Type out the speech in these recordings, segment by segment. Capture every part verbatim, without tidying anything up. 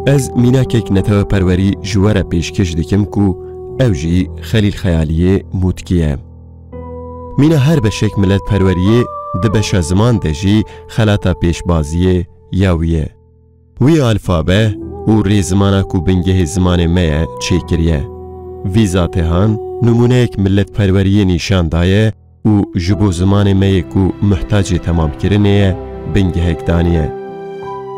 Ez mînakek neteweperwerî ji we re pêşkêş dikim ku ew jî Xelîl Xeyaliyê Mûtkî ye. Mîna her beşek miletperweriyê di beşa ziman de jî xelata pêşbaziyê ya wî ye. Wî alfabe û rêzimana ku bingehê zimanê me ye çêkiriye. Vî zatehan nimûneyek miletperweriyê nîşan daye û ji bo zimanê me yê ku muhtacê temamkirinê ye, bingehek daniye.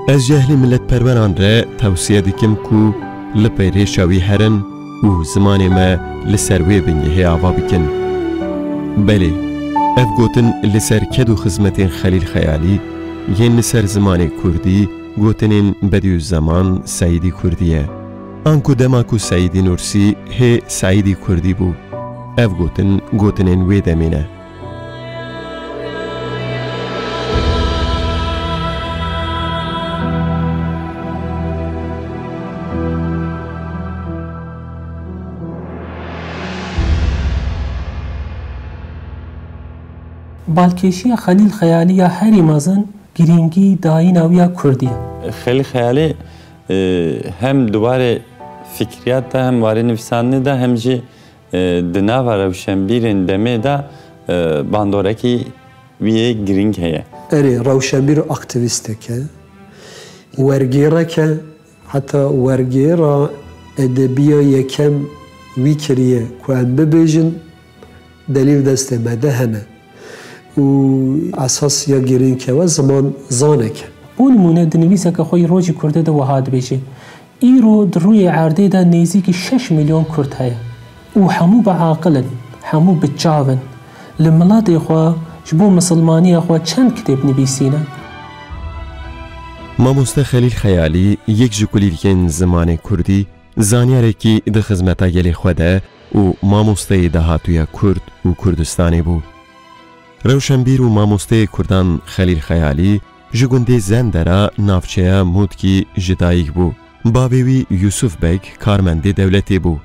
Ez ji ehlê miletperweran re tewsiye dikim ku li pêrêşa wî herin û zimanê me li ser wê bingehê ava bikin. Belê, ev gotin li ser ked û xizmetên Xelîl Xeyalî yên li ser zimanê kurdî, gotinên Bedîuzzeman Seîdî Kurdî ye. Anku dema ku Seîdî Nûrsî hê Seîdî Kurdî bû. Ev gotin, gotinên wê demê ne. Balkêşiya Xelîl Xeyalî ya herî mezin girîngî dayîna wî ya kurdî ye. Xelîl Xeyalî, e, hem di warê fikriyat de, hem warê nivîsandinê de, hem jî, e, di nava rewşenbîrên demê de, e, bandorekî wî yê girîng heye. Erê, rewşenbîr û aktîvîstek e, wergêrek e, heta wergêra edebiya yekem wî kiriye ku em bibêjin, delîl destê me de hene û esas ya girîngkewe ziman zanek e. Bûn mûne di nivîseke xwe yî Rojî Kurdê de wiha dibêje, Îro di rûyê erdê de nêzîkî şeş milyon Kurd heye û hemû bi aqil in, hemû bi çav in. Li miletê xwe, ji bo misilmaniya xwe çend kitêb nivîsîne? Mamoste Xelîl Xeyalî yek ji kulîlkên zimanê kurdî, zanyarekî di xizmeta gelê xwe de û mamosteyê dahatûya Kurd û Kurdistanê bû. Rewşenbîr û mamosteyê Kurdan Xelîl Xeyalî ji gundê Zendera navçeya Mûtkî ji dayik bû. Bavê wî Yûsuf Beg karmendê dewletê bû.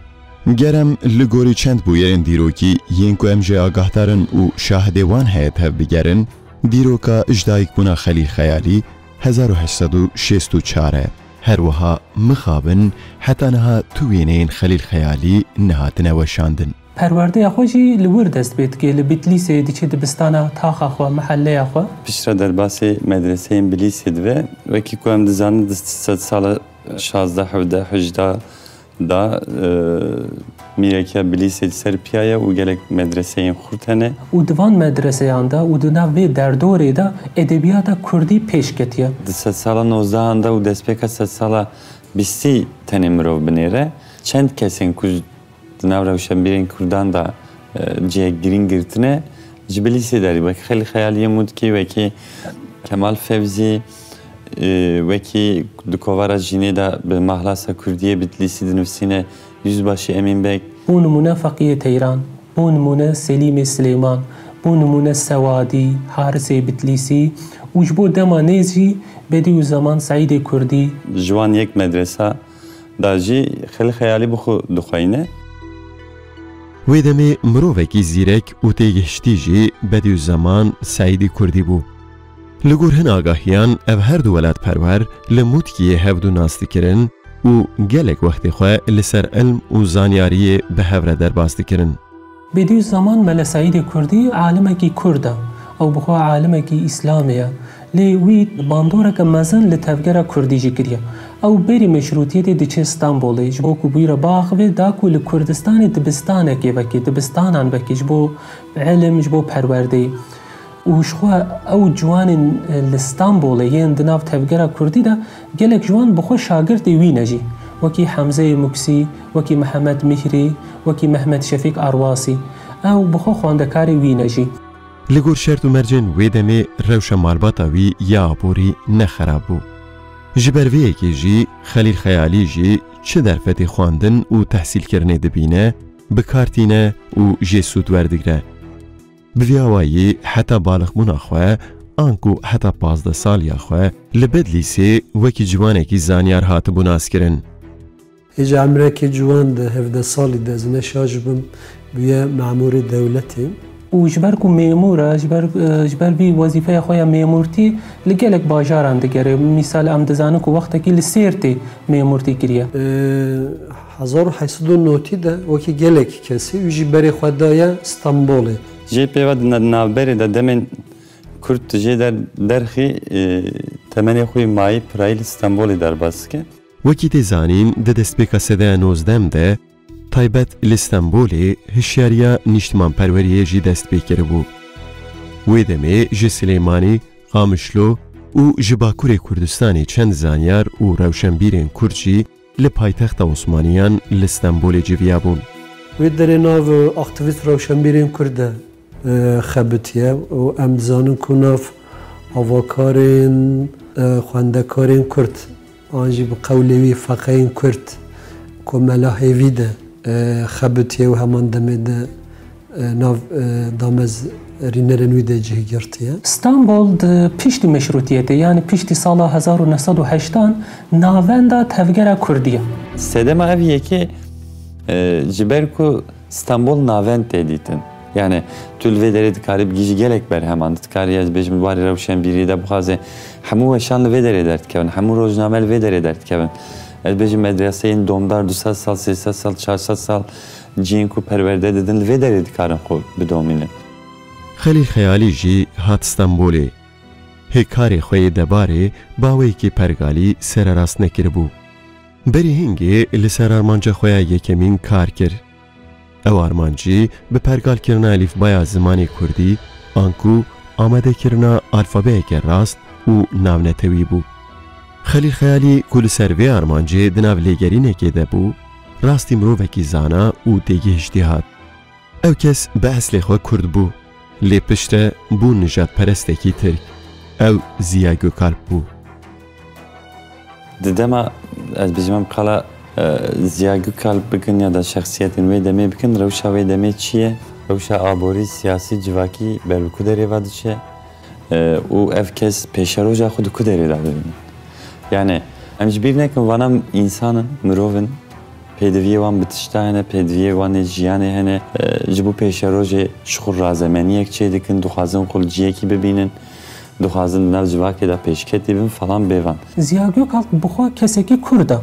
Ger em li gorî çend bûyerên dîrokî yên ku em jê agahdar in û şahidê wan heye tev bigerin, dîroka ji dayikbûna Xelîl Xeyalî hezar û heşt sed û şêst û çar e. Her wiha mixabin heta niha tu wêneyên Xelîl Xeyalî nehatine weşandin. Perwerdeya xwe jî li wir dest pê dike, li Bitlîsê diçe dibistana taxa xwe, mehelleya xwe. Piştre derbasê medreseyên Bilîsê dibe. Wekî ku em dizanin di sedsala şazdeh, hevdeh, hejda da, e, mîrekiya Bilîsê li ser piya ye û gelek medreseyên xurt hene. Û di van medreseyan de û di nav vê derdorê de edebiyata kurdî pêş ketiye. Di sedsala nozdehan de û destpêka sedsala bîstî tenê mirov binêre. Çend kesên ku di nav rewşenbîrên kurdan de, e, cihek girîng girtine, ji Bilîsê derî, wek Xelîl Xeyaliyê Mûtkî, wekî Kemal Fevzî, e, wekî di kovara Jînê de bi mahlasa kurdiyê Bitlîsî dinivîsîne Yüzbaşı Emin Beg. Bo nimûne Feqiyê Teyran, bo nimûne Selîmê Silêman, bo nimûne Sewadî, Harisê Bitlîsî û ji bo dema nêz jî Bedîuzzeman Seîdê Kurdî. Ji wan yek medresa da jî Xelîl Xeyalî bi xwe dixweyne. Wê demê mirovekî zîrek û têgihiştî jî Bedîuzzeman Seîdî Kurdî bû. Li gor hin agahiyan ev her du welatperwer li Mûtkiyê hevdu nas dikirin û gelek wextê xwe li ser ilm û zanyariyê bi hev re derbas dikirin. Bedîuzzeman Mele Seîdê Kurdî alimekî kurd e. Ew bi xwe alimekî îslamê ye. Lê wî bandoreke mezin li tevgera kurdî jî kiriye. Ew berî meşrûtiyetê diçe Stenbolê, ji bo ku bûyî re biaxive, da ku li Kurdistanê dibistanekê vekê, dibistanan vekê ji bo ilim, ji bo perwerdeyê. Û ji xwe ew ciwanên li Stenbolê yên di nav tevgera kurdî de gelek ji wan bi xwe şagirtê wî ne jî. Wekî Hemzeyê Muksî, wekî Mihemed Mihrî, wekî Mehmed Şefîk Arwasî. Ew bi xwe xwendekarê wî ne jî. Li gor şert û mercên wê demê rewşa malbata wî ya aborî ne xerab bû. Ji ber vê yekê jî Xelîl Xeyalî jî çi derfetê xwendin û tehsîlkirinê dibîne, bi kar tîne û jê sûd werdigre. Bi vî awayî heta balixbûna xwe anku heta pazdeh saliya xwe li Bedlîsê wekî ciwanekî zanyar hatibû naskirin. Hêja emrekê ciwan di hevdeh salî de ez ne şaş bim, bûye memûrê dewletê. Û ji ber ku mêmûr e, ji ber, e, ji ber vî wezîfeya xwe ya mêmûrtî li gelek bajaran digere. Mîsal, em dizanin ku wextekî li Sêrtê mêmûrtî kiriye. E, hezar û heşt sed û notî de wekî gelek kesî wî jî berê xwe daye Stenbolê. Jê pê ve di na-, navberê de demên Kurd jê der-, derxî, e, temenê xwe yê mayî pirayî li Stenbolê derbas dike. Wekî tê zanîn, di destpêka sedeya nozdem de taybet li Stenbolê hişyariya nîştimanperweriyê jî dest pê kiribû. Wê demê ji Silêmanî, Qamişlo û ji Bakurê Kurdistanê çend zanyar û rewşenbîrên Kurd jî li paytexta Osmaniyan li Stenbolê civiyabûn. Wê derê nav aktîvîst rewşenbîrên Kurd de, e, xebitiye û em dizanin ku nav avakarên, e, xwendekarên Kurd an jî bi qewlê wî feqeyên Kurd komela hêvî de, e, xebitiye û heman demê de, e, nav, e, damezrînerên wî de cih girtiye. Stenbol di piştî meşrûtiyetê, yanî piştî sala hezar û neh sed û heştan navenda tevgera Kurdî ye. Sedema ev yekê, e, ji ber ku Stenbol navend tê dîtin. Yani tu li vê derê dikarî bigihîjî gelek berheman. Dikarî ez bêjim warê rewşenbîrî de bixwaze hemû weşan li vê derê derdikevin, hemû rojname li vê derê derdikevin. Ez bêjim medreseyên domdar du sed sal, sê sed sal, çar sed sal cihên ku perwerde didin li vê derê dikarin xwe bidomînin. Xelîl Xeyalî jî hat Stenbolê. Hê karê xwe yê debarê bi awayekî pergalî sererast nekiribû. Berî hingê li ser armanca xwe ya yekemîn kar kir. Ew armanc jî bi pergalkirina elîfbaya zimanê kurdî, anku amadekirina alfabeyeke rast û navnetewî bû. Xelîl Xeyalî ku li ser vê armancê di nav lêgerînekê de bû, rastî mirovekî zana û têgihiştî hat. Ew kes bi eslê xwe kurd bû, lê piştre bû nijadperestekî tirk. Ew Ziya Gökalp bû. Di dema, ez bijimim qala, e, Ziya Gökalp bikin ya da şexsiyetên wê demê bikin, rewşa wê demê çi ye? Rewşa aborî, siyasî, civakî ber bi ku derê ve diçe? E, û ev kes pêşeroja xwe di ku derê de dibîne? Yani, em ji bîr nekin, vana însan in, mirov in, pêdiviyê wan bi tişta hene, pêdiviyê wan ê jiyanê hene, e, ji bo pêşerojê ji xwe razemeniyek çêdikin, dixwazin xwe li ciyekî bibînin, dixwazin di nav civakê de pêşketî bin falan bêvan. Ziya Gökalp bi xwe kesekî kurd e.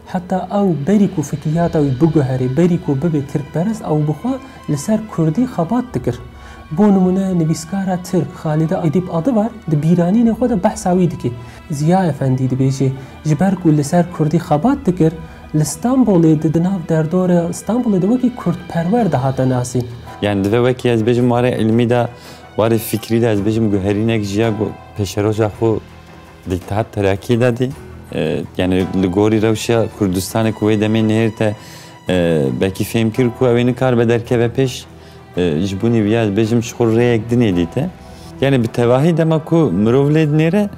Heta ew berî ku fikriyata wî biguherê, berî ku bibe tirkperest, ew bi xwe li ser kurdî xebat dikir. Bo nimûne, nivîskara tirk Xalide Edîp Adıvar di bîranînê xwe de behsa wî dike. Ziya Efendî dibêje, ji ber ku li ser kurdî xebat dikir, li Stenbolê di, di nav derdora Stenbolê de wekî kurdperwer dihate nasîn. Yani divê wekî ez bêjim warê ilmî de, warê fikrî de ez bêjim guherînek jiya ku pêşeroja xwe di Îttihat Terakî de dî. E, yani li gorî rewşa Kurdistanê ku wê demê nihêrte, e, belkî fêm kir ku ew ê nikaribe derkeve pêş, e, ji bunî viya ez bêjim ji xwe rêyek dinê dîte. Yani bi tevahî dema ku mirov lê dinêre,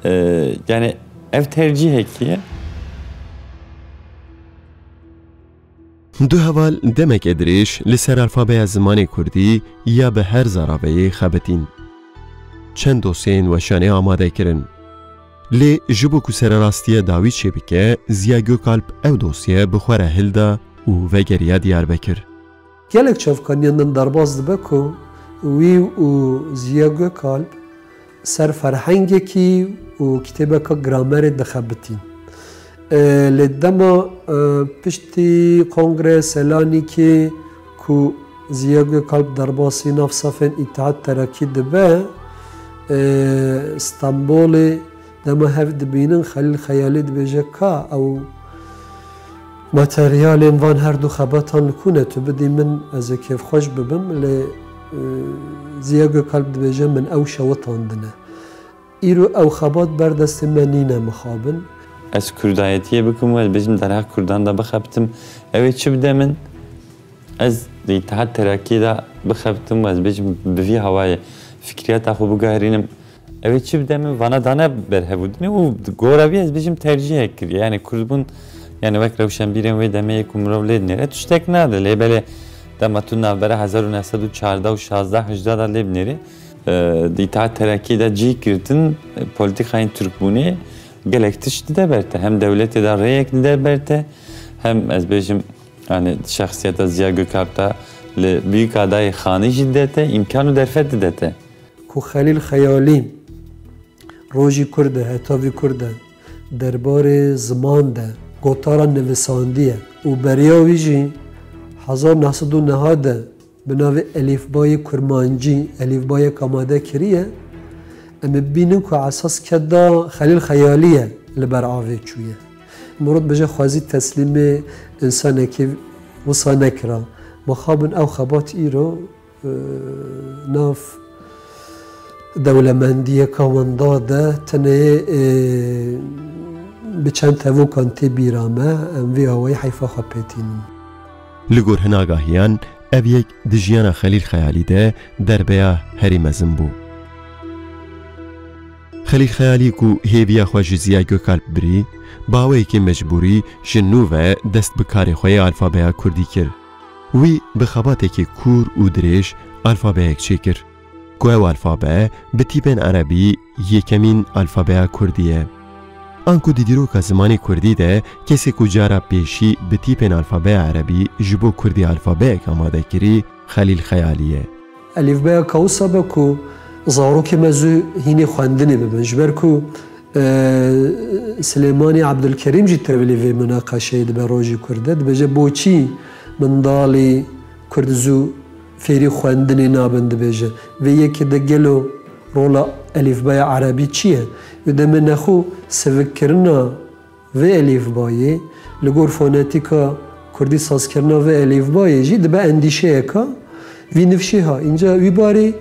e, yani ev tercîhekî ye. Du heval demeke dirêj li ser alfabeya zimanê kurdî ya bi her zaraveyê xebitîn. Çend dosyeyên weşanê amade kirin. Lê ji bo ku sererastiya dawî çêbike, Ziya Gökalp ew dosye bi xwe re hilda û vegeriya Diyarbekir. Gelek çavkaniyan din derbas dibe ku wî û Ziya Gökalp ser ferhengekî û kitêbeka gramerê dixebitîn. E, lê dema, e, piştî Kongreya Selanikê ku Ziya Gökalp derbasî nav safên Îttihat Terakî dibe, e, Stenbolê dema hev dibînin, Xelîl Xeyalî dibêje, ka ew materyalên van her du xebatan li ku ne, tu bidî min, ez ê kêfxweş bibim, lê, e, Ziya Gökalp dibêje, min ew şewitandine. Îro ew xebat ber destê me nîne mixabin. Ez kurdayetiyê bikim û ez bêjim derheq kurdan de bixebitim. Ew ê çi bide min? Ez di Îttihat Terakî de bixebitim û ez bêjim bi vî hawayê fikriyata xwe biguherînim. Ew ê çi bide min? Vana dane berhevûdinê û di gora vî ez bêjim tercîhek kiriye. Yani kurdbûn, yani wek rewşenbîrên wê demê yê ku mirov lê dinêre tiştek nade. Lê belê dema tu navbera hezar û neh sed û çardeh û şazdeh hejda de lê binêrî, e, di Îttihat Terakî de cih girtin, e, polîtîkayên Tirkbûnê gelek tişt dide ber te. Hem dewletê de rêyek dide ber te, hem ez bêjim, yani şexsiyeta Ziya Gökalp de Li Büyükadayê xanî jî dide te, îmkan û derfet dide te. Ku Xelîl Xeyalî rojî Kurd e, heta vî Kurd e, derbarê ziman de gotara nivisandiye û beriya wî jî hezar neh sed û neh de bi navê Elîfbayê Kurmancî, elîfbayek amade kiriye. Em ê bibînin ku esas keda Xelîl Xeyalî ye li ber avê çûye. Mirov dibêje xwezî teslîmê însanekî wisa nekira. Mixabin ew xebat îro, e, nav dewlemendiyeka wenda de tenê, e, bi çend tevokan tê bîra me, em vê awayî heyfa xwe pê tînin. Li gor hin agahiyan, ev yek di jiyana Xelîl Xeyalî de derbeya herî mezin bû. Xelîl Xeyalî ku hêviya xwe ji Ziya Gökalp birî, bi awayekî mecbûrî ji nû ve dest bi karê xwe yê alfabeya kurdî kir. Wî bi xebatekî kûr û dirêj alfabeyek çêkir, ku ew alfabe bi tîpên erebî yekemîn alfabeya kurdî ye. Anku di dîroka zimanê kurdî de kesê ku cara pêşî bi tîpên alfabeya erebî ji bo kurdî alfabeyek amade kirî, Xelîl Xeyalî ye. Elîfbeya ka wisa be ku zarokê me zû hînê xwendinê bibin. Ji ber ku, e, Silêmanî Ebdulkerîm jî tevlî vê minaqeşeyê dibe rojî Kurd e. Dibêje, boçî mindalî Kurd zû fêrî xwendinê nabin, dibêje. Vê yekê de gelo rola elîfbeya erebî çi ye? Wê demê nexwe sivikkirina vê elîfbayê, li gor fonetîka kurdî sazkirina vê elîfbayê jî dibe endîşeyeka vî nifşê ha. Înca wî barê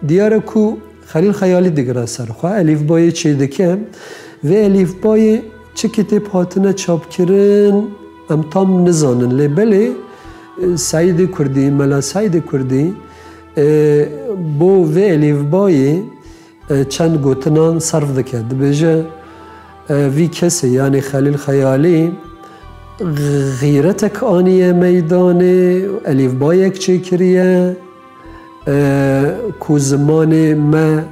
diyar e ku Xelîl Xeyalî digire ser xwe, elîfbayê çêdike. Vê elîfbayê çi kitêb hatine çapkirin, em tam nizanin. Lê belê, e, Seîdê Kurdî, Mela Seîdê Kurdî, e, bo vê elîfbayê e, çend gotinan serf dike. Dibêje, e, vî kesê, yanî Xelîl Xeyalî, x-, xîretek aniye meydanê, elîfbayek çêkiriye, e, ku zimanê me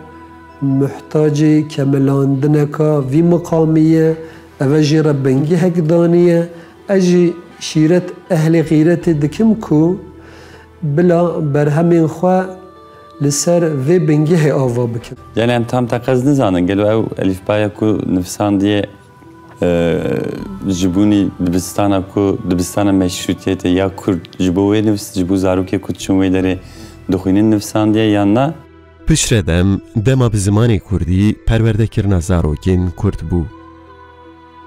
muhtacê kemilandineka vî miqamî ye, eve jê re bingehek daniye. Ez jî şîret ehlê xîretê dikim ku bila berhemên xwe li ser vê bingehê ava bikin. Yanî em tam teqez nizanin, gelo ew elîfbaya ku nivîsandiye, e, ji bûnî dibistana ku dibistana meşrûtiyetê ya kurd ji bo wê nivîs-, ji bo zarokê ku diçin wê derê dixwînin nivîsandiye yan na? Piştre dem, dema bi zimanê kurdî perwerdekirina zarokên kurd bû.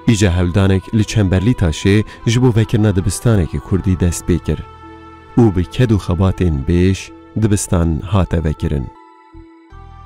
Îca hewldanek li Çemberlîtaşê ji bo vekirina dibistanekî kurdî dest pê kir û bi ked û xebatên bêş dibistan hate vekirin.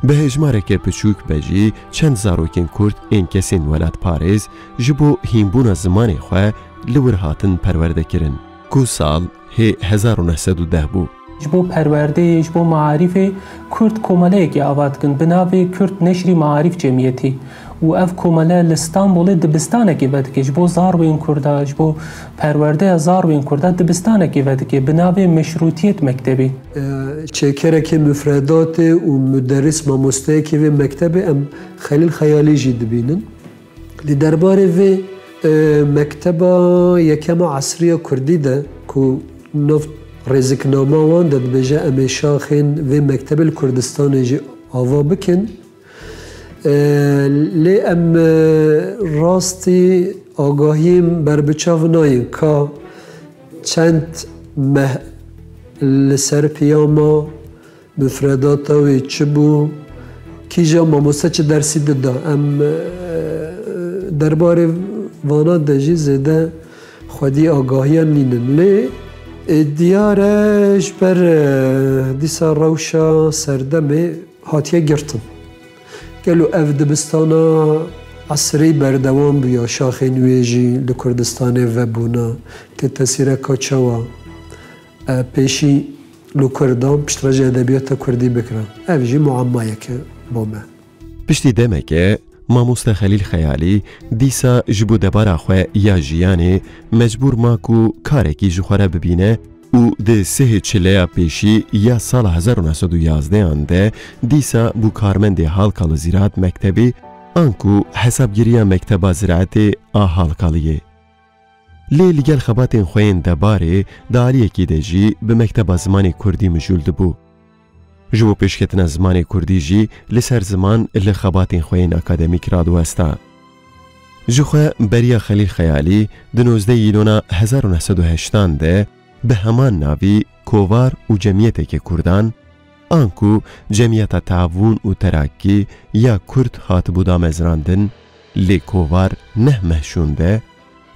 Bi hejmareke piçûk be jî çend zarokên kurd ên kesên welatparêz ji bo hînbûna zimanê xwe li wir hatin perwerde kirin, ku sal hê hezar û neh sed û deh bû. Ji bo perwerdeyê, ji bo maarîfê Kurd komeleyekê ava dikin. Bi navê Kurd Neşrî Maarîf Cemiyetî û ev komele li Stenbolê dibistanekê vedike. Ji bo zarwên Kurda, ji bo perwerdeya zarwên Kurda dibistanekê vedike. Bi navê Meşrûtiyet Mektebî. Çêkerekê mufredatê û muderris mamosteyekê vê mektebê em Xelîl Xeyalî jî dibînin. Li derbarê vê, e, mekteba yekem a esriya kurdî de ku nav rêziknama wan de dibêje, em ê şaxên vê mektebê li Kurdistanê jî ava bikin. E, lê em, e, rastî agahiyên berbiçav nayên ka çend meh li ser piyama mufredata wê çi bû? Kîja mamoste çi dersî dida? Em, e, derbarê vana de jî zêde xwedî agahiya nînin. Lê, e, diyar e ji ber, e, dîsa rewşa serdemê hatiye girtin. Gelo ev dibistana esrî berdewam bûya, şaxên wê jî li Kurdistanê vebûna, ke tesîreka çawa, e, pêşî li Kurdan piştre ji edebiyata Kurdî bikira. Ev jî muammayeke bo me. Piştî demeke, mamoste Xelîl Xeyalî dîsa ji bo debara xwe ya jiyanê mecbûr ma ku karekî ji xwe re bibîne û di sihê çileya pêşî ya sala hezar û neh sed û yazdehan de dîsa bû karmendê Halkalı Ziraat Mektebi, anku hesabgiriya Mekteba Ziraetê a Halkaliyê. Lê li gel xebatên xwe yên debarê di aliyekî de jî bi mekteba zimanê kurdî mijûl dibû. Ji bo pêşketina zimanê kurdî jî li ser ziman li xebatên xwe yên akademîk radiwesta. Ji xwe beriya Xelîl Xeyalî di nozdeh Îlona hezar û neh sed û heştan de bi heman navî kovar û cemiyeteke kurdan, anku Cemiyeta Teavûn û Terakî ya Kurd hatibû damezrandin, lê kovar neh meh şûn de,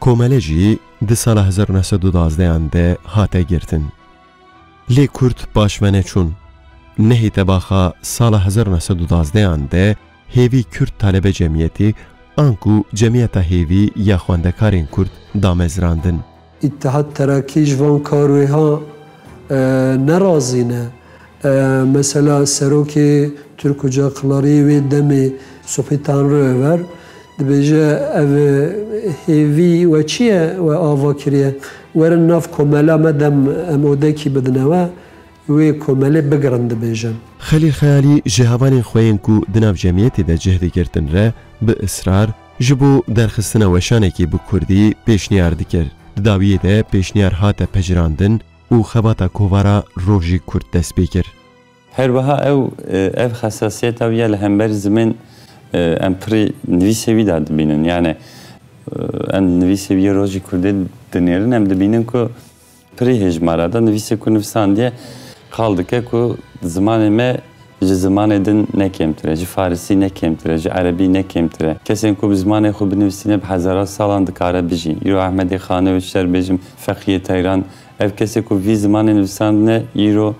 komele jî di sala hezar û neh sed û dazdehan de hate girtin. Lê Kurd paş ve neçûn. Nehê tebaxa sala hezar û neh sed û dazdehan de Hêvî Kurd Talebe Cemiyetî, anku Cemiyeta Hêvî ya Xwendekarên Kurd damezrandin. Îtihad Terakî ji van karwêha, e, nerazî ne. E, mesela serokê Turkuca Klarî wê demê Subhî Tanrıöver dibêje, ev hêvî we çi ye we ava kiriye? Werin nav komela me dem em odekî bidine we, wê komelê bigirin dibêje. Xelîl Xeyalî ji hevalên xwe yên ku di nav cemiyetê de cih digirtin re bi israr ji bo derxistina weşanekî bi kurdî pêşniyar dikir. Di dawiyê de pêşniyar hate pejirandin û xebata kovara Rojî Kurd dest pê kir. Her wiha ew, e, ev xesasiyeta wî ya li hember zimên, e, em pirî nivîsê wî de dibînin. Yani, e, em nivîsê wî yê Rojî Kurdê dinêrin, em dibînin ku pirî hêjmara de nivîsê ku nivisandiye qal dike ku zimanê me ji zimanê din ne kêmtir e, ji farisî ne kêmtir e, ji erebî ne kêmtir e. Kesên ku bi zimanê xwe binivîsîne bi hezaran salan dikare bijî. Îro Ehmedê Xanê û ji ber bêjim Feqiyê Teyran, ev kesê ku vî zimanê nivisandine, îro,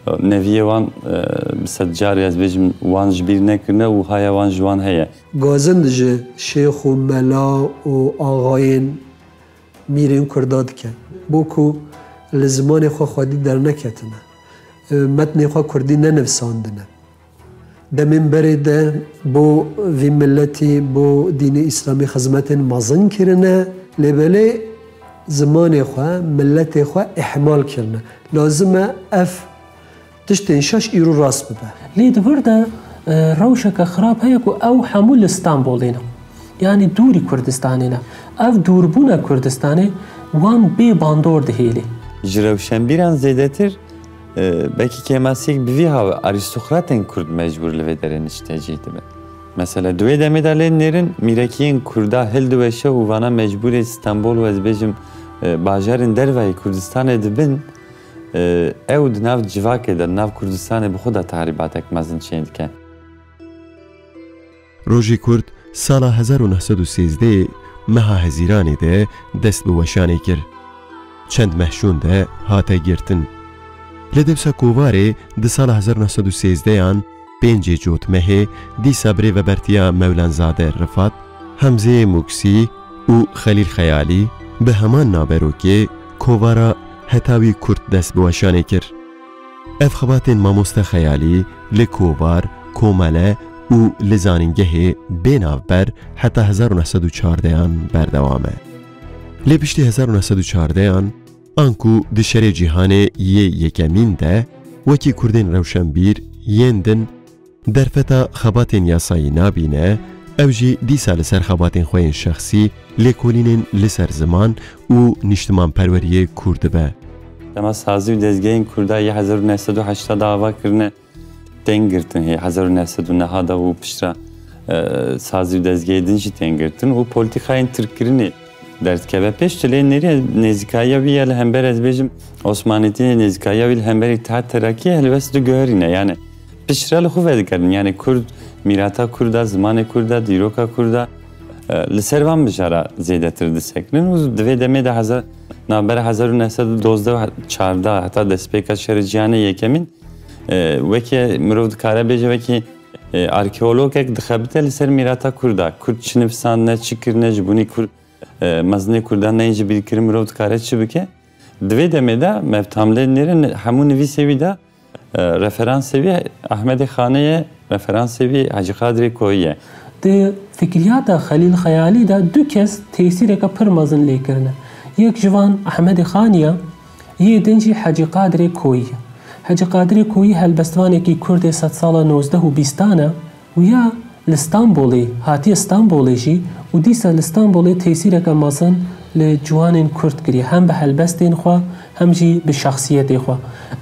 e, neviyê wan, e, bi sed carî ez bêjim wan ji bîr nekirine û haya wan ji wan heye. Gazin ji şêx û mela û axayên mîrên kurda dike. Bo ku li zimanê xwe xwedî derneketine. E, metnê xwe kurdî nenivsandine. Demên berê de bo vî miletî, bo dînê îslamî xizmetên mezin kirine, lê belê zimanê xwe, miletê xwe îhmal kirine. Lazim e ev tiştên şaş îro rast bibe. Lê di vir de, e, rewşeke xirab heye ku ew hemû li Stenbolê ne. Yanî dûrî Kurdistanê ne. Ev dûrbûna Kurdistanê wan bê bandor dihêlê. Ji rewşenbîran zêdetir, e, belkî kêmasiyek bi vî hawî arîstokratên Kurd mecbûr li vê derê niştecî dibe. Mesela di wê demê de lê nêrin mîrekiyên Kurda hildiweşe û vana mecbûrê Stenbol û ez bêjim, e, bajarên dervayî Kurdistanê dibin, e, ew di nav civakê de, di nav Kurdistanê bi xwe de tehrîbatek mezin çêdike. Rojî Kurd sala hezar û neh sed û sêzdeh meha Hezîranê de dest bi weşanê kir. Çend meh şûn de hate girtin. Li dewsa Kovarê di sala hezar û neh sed û sêzdeh an pêncê Cotmehê dîsa birêvebertiya Mewlanzade Rifat, Hemzê Muksî û Xelîl Xeyalî bi heman naverokê kovara heta wî Kurd dest bi weşanê kir. Ev xebatên mamoste Xeyalî li kovar, komele û li zanîngehê bê navber heta hezar û neh sed û çardeh an berdewam e. Lê piştî hezar û neh sed û çardeh an, anku di şerê cîhanê yê yekemîn de wekî kurdên rewşenbîr yên din derfeta xebatên yasayî nabîne, ew jî dîsa li ser xebatên xwe yên şexsî, lêkolînên li ser ziman û nîştimanperweriyê kûr dibe. Dema sazî û dezgehên Kurda yê hezar û neh sed û heştê de ava kirine, tên girtin hê hezar û neh sed û neh de û piştre, e, sazî û dezgehê din jî tên girtin û polîtîkayên tirkkirinê derdikeve pêş. Tu lê nêrî nêzîkayiya wî ya li hember, ez bêjim, Osmanîtî, nêzîkayiya wî li hember Îtîhad Terakî helwest diguherîne. Yani piştre li xwe vedigerin. Yani Kurd, mîrata Kurda, zimanê Kurda, dîroka Kurda, e, li ser van mijara zêdetir disekinin û di vê demê de hezar, navbera hezar û neh sed û dozdeh û çardeh heta destpêka şerê cîhanê yekemîn, e, wekî mirov dikare bêje, wekî, e, arkeologek dixebite li ser mîrata Kurda. Kurd çi nivîsandine, çi kirine, ji bûnî Kurd, e, mezinê Kurdan neyên ji bîr kirin, mirov dikare çi bike? Di vê demê de meftamlê nêrin hemû nivîsê wî de, e, referansê wî Ehmedê Xanê ye, referansê wî Hecî Qadirê Koyî ye. Di fikriyata Xelîl Xeyalî de du kes tesîreke pir mezin lê kirine. Yek ji van Ehmedê Xanî ye, yê din jî Hecî Qadirê Koyî ye. Hecî Qadirê Koyî helbestvanekî Kurdê sedsala nozdeh û bîstan e û ya Li Stenbolê, hatiye Stenbolê jî û dîsa li Stenbolê tesîreke mezin li ciwanên Kurd kiriye, hem bi helbestên xwe, hem jî bi şexsiyetê xwe.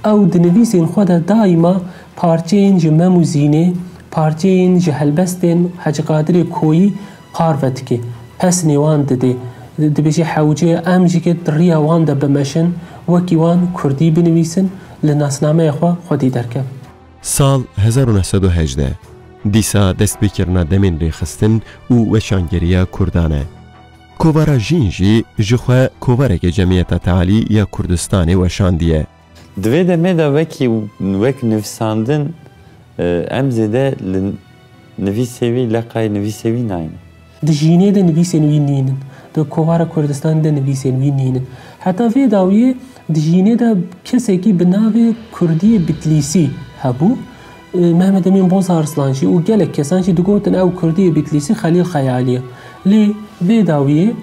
Ew di nivîsên xwe de daîma parçeyên ji Mem û Zînê, parçeyên ji helbestên Hecî Qadirê Koyî parve dike, pesnê wan dide. Dibêje hewce em jî ke di riya wan de bimeşin, wekî wan kurdî binivîsin, li nasnameya xwe xwedî derkevin. Sal hezar û neh sed û hejdeh, dîsa dest pê kirina demên rêxistin û weşangeriya Kurdan e. Kovara Jîn jî ji xwe kovareke Cemiyeta Tealî ya Kurdistanê weşandiye. Di vê demê de wekî, wek nivîsandin, e, em zêde li nivîsê wî, leqayê nivîsê wî nayne. Di Jînê de nivîsên wî nînin. Di Kovara Kurdistanê de nivîsên wî nînin. Heta vê dawiyê di Jînê de kesekî bi navê Kurdiyê Bitlîsî hebû. E, Mehmet Emîn Bozarslan jî û gelek kesan jî digotin ew Kurdiyê Bitlîsî Xelîl Xeyalî ye. Lê vê dawiyê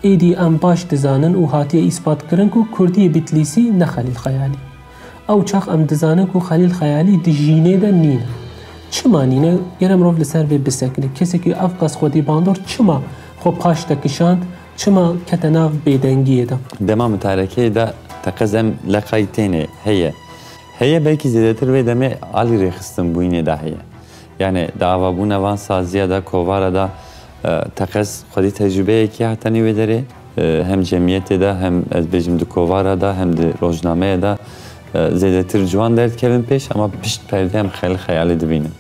êdî em baş dizanin û hatiye îspat kirin ku Kurdiyê Bitlîsî ne Xelîl Xeyalî. Ew çax em dizanin ku Xelîl Xeyalî di Jînê de nîne. Çima nîne? Gere mirov li ser vê bisekine. Kesekî ev qas xwedî bandor çima xwe paş de kişand, çima kete nav bêdengiyê de? Dema mutarekeyê de teqez em leqayî tênê heye. Heye belkî zêdetir vê demê alî rêxistin bûyînê de heye. Yani di avabûna van saziya de, kovara de, e, teqez xwedî tecrûbeyekî hetanî wê derê, e, hem cemiyetê de, hem ez bêjim di kovara de, hem di rojnameyê de, e, zêdetir ciwan derdikevin pêş, ama pişt perdê em Xelîl Xeyalî dibînin.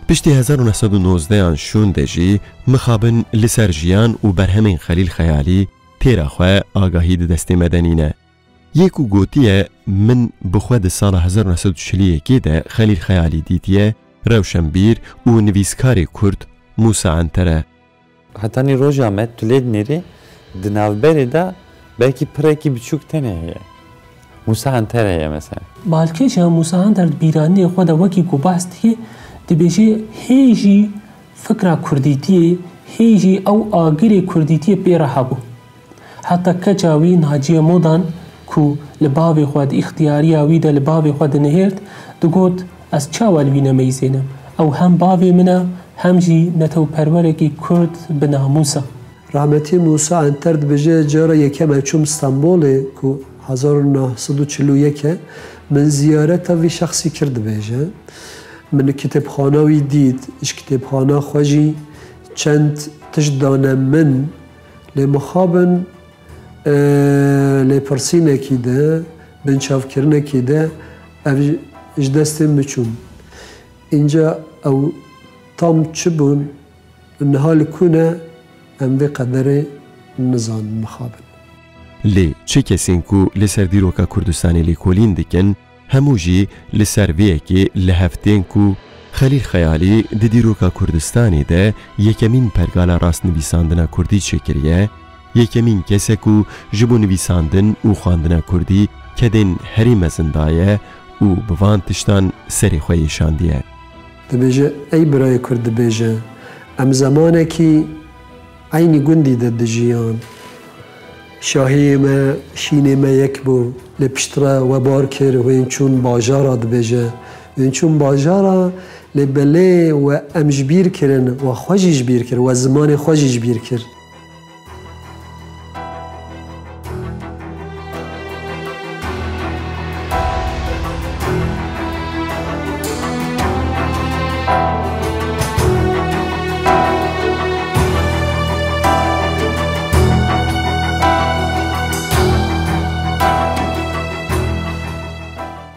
Piştî hezar û neh sed û nozdeh an şûn de jî mixabin li ser jiyan û berhemên Xelîl Xeyalî têra xwe agahî di destê me de nîne. Yê ku gotiye, min bi xwe di sala hezar û neh sed û çil û yekê de Xelîl Xeyalî dîtiye, rewşenbîr û nivîskarê Kurd Mûsa Enter e. Hetanî roja me tu lê dinêrî, di navberê de belkî pirekî biçûk tenê heye. Mûsa Enter heye mesela. Balkêş e, Mûsa Enter di bîranînê xwe de wekî ku behs dike, dibêje hê jî fikra kurdîtiyê, hê jî ew agirê kurdîtiyê pê re hebû. Heta keça wî Naciye Modan ku li bavê xwe di îxtiyariya wî de li bavê xwe dinihêrt, digot, ez çawa li wî nemeyzênim? Ew hem bavê min e, hem jî netewperwerekî Kurd bi namûs e. Rahmetî Mûsa Enter dibêje, cara yekem ez çûm Stenbolê ku hezar û neh sed û çil û yek e, min ziyareta vî şexsî kir dibêje. Min kitêbxana wî dît, ji kitêbxana xwe jî çend tişt dane min, lê mixabin, e, lêpirsînekî de, binçavkirinekî de ev ji destê min çûn. Înca ew tam çi bûn, niha li ku ne, em vê qederê nizanin mixabin. Lê çi kesên ku li ser dîroka Kurdistanê lêkolîn dikin, hemû jî li ser vê yekê li hev tên ku Xelîl Xeyalî di dîroka Kurdistanê de yekemîn pergala rastnivîsandina kurdî çêkiriye, yekemîn kes e ku ji bo nivîsandin û xwendina kurdî kedên herî mezin daye û bi van tiştan serê xwe êşandiye. Dibêje, ey birayê Kurd dibêje, em zemanekî eynî gundî de dijiyan. Şahiyê me, şînê me yek bû. Lê piştre we bar kir, hûn çûn bajara dibêje. Hûn çûn bajara, lê belê we em ji bîr kirin, we xwe jî ji bîr kir, we zimanê xwe jî ji bîr kir.